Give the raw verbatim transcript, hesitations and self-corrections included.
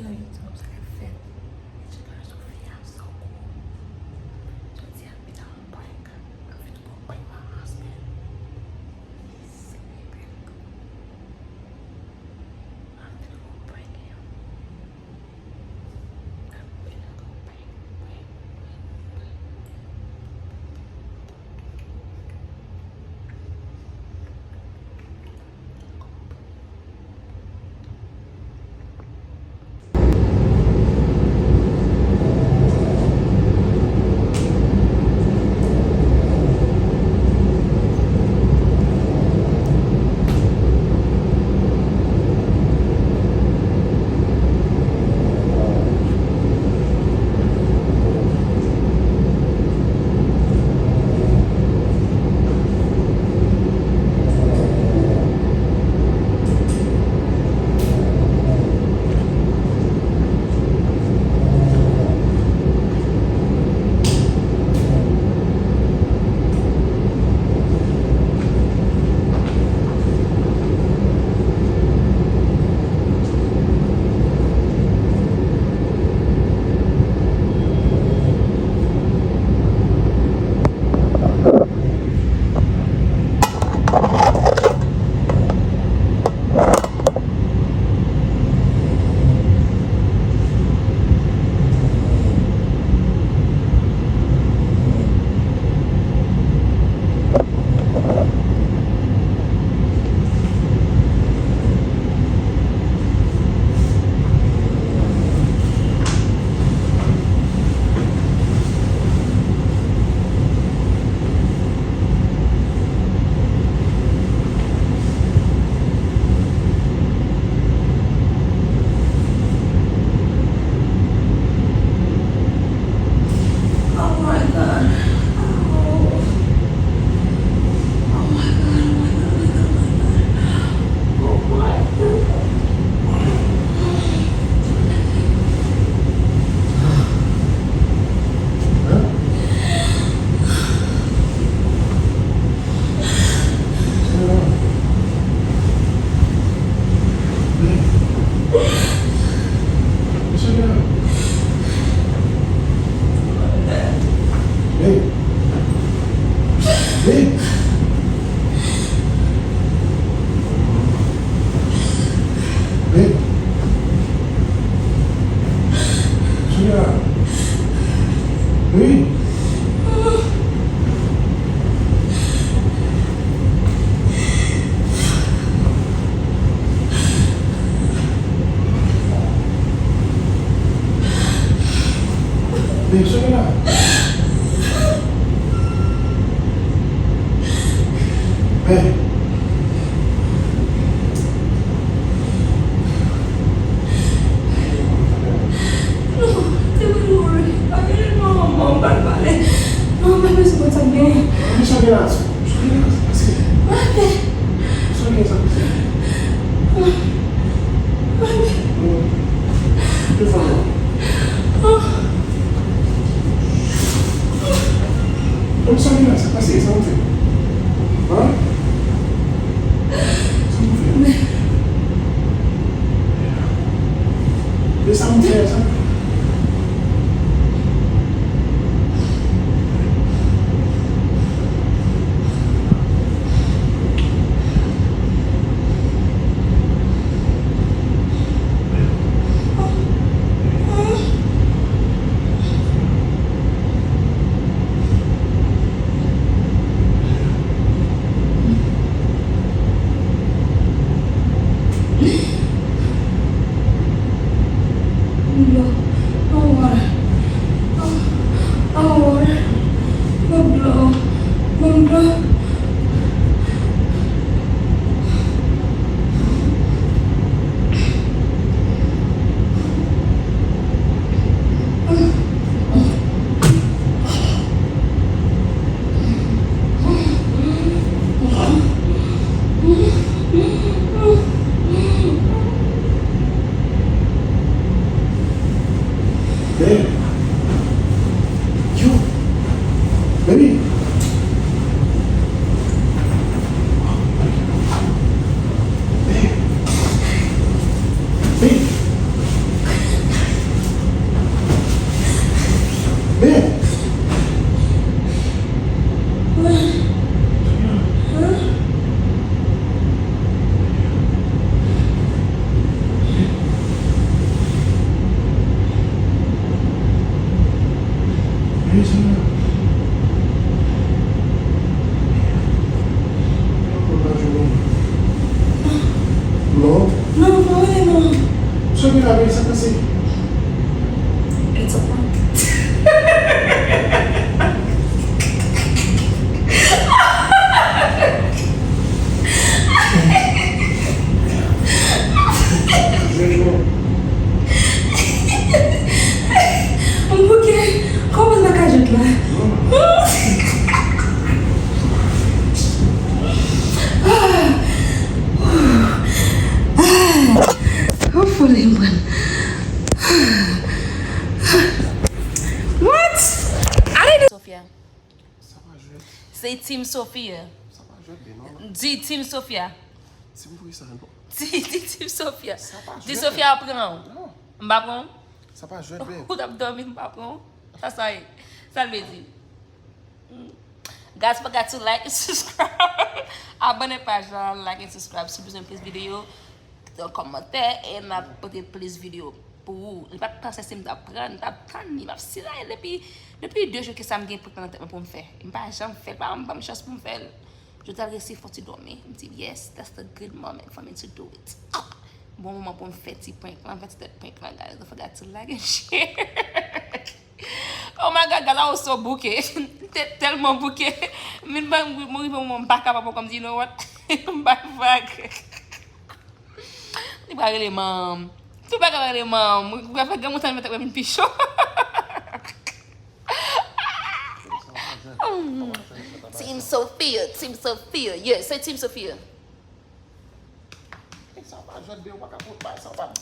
Yo, YouTube, sa k ap fèt? Jodi a, Sofia, so cool. Jodi a, m vin nan prank. M vin pou prank my husband. He's sleeping. I'm gonna go prank him. I'm gonna go prank, prank, prank, prank. Oh my God. Oh. Oh my God, oh my God, oh my God, oh my God. Oh my God. Wi. Babe, sou la. Babe. Non, te mwen mouri. Pa gade non, manman, m pral pale. Non, pa bezwen konn sa k genyen. Kisa gen la? Kisa gen la? Kisa gen sa? Kisa gen? Telefòn nan. Kisa gen la? Sa pase? Sa w fè? Hein? Sa w fè? Men sa m fè sa. Blo, ban m water. Ah, ban m water. Ban m dlo. Ban m dlo. Babe. Yo. Baby. Babe. Babe. Non. Non, pa wè, non. Sophie la, sa pase? It's a prank. M bouke. Kòman m pa ka jwenn la? Ou foli m pran. What? Ale de Sofia. Sa pa jwèt. Se Team Sofia. Sa pa jwèt byen non. Di Team Sofia. Team pou sa non. Di, di Team Sofia. Sa pa jwèt. Di Sofia pran w. Non. M pa pran w. Sa pa jwèt byen. Ou t ap dòmi, m pa pran w. Sa sa ye. Sa l vle di. Guys, forgot to like and subscribe. Abòne paj la, like and subscribe. Si w bezwen plis videyo, kite yon kòmantè e n ap pote plis videyo pou ou. Li pa t panse si m t ap pran, m t ap tann li, m ap silaye depi, depi de jou ke sa m gen prank nan tèt mwen pou m fè. M pa janm fè l, pa janm ban m chans pou m fè l. Jodi a l resi fò ti dòmi. M di, yes, that's the good moment for me to do it. Bon moman pou m fè ti prank lan, fè ti tèt prank lan, guys. Don't forget to like and share. Oh my God, gala ou so bouke. Te tèlman bouke. M vin ban m rive moman m pa kapab ankò, m di, you know what? M pa vag. Li pa rele manman. Tout bagay pa rele manman. Ou pa fè granmoun sa mete mwen vin pi cho. Team Sophia, Team Sophia. Yeah, say Team Sophia. Sa pa jwèt byen, ou pa ka pot bay sa pa.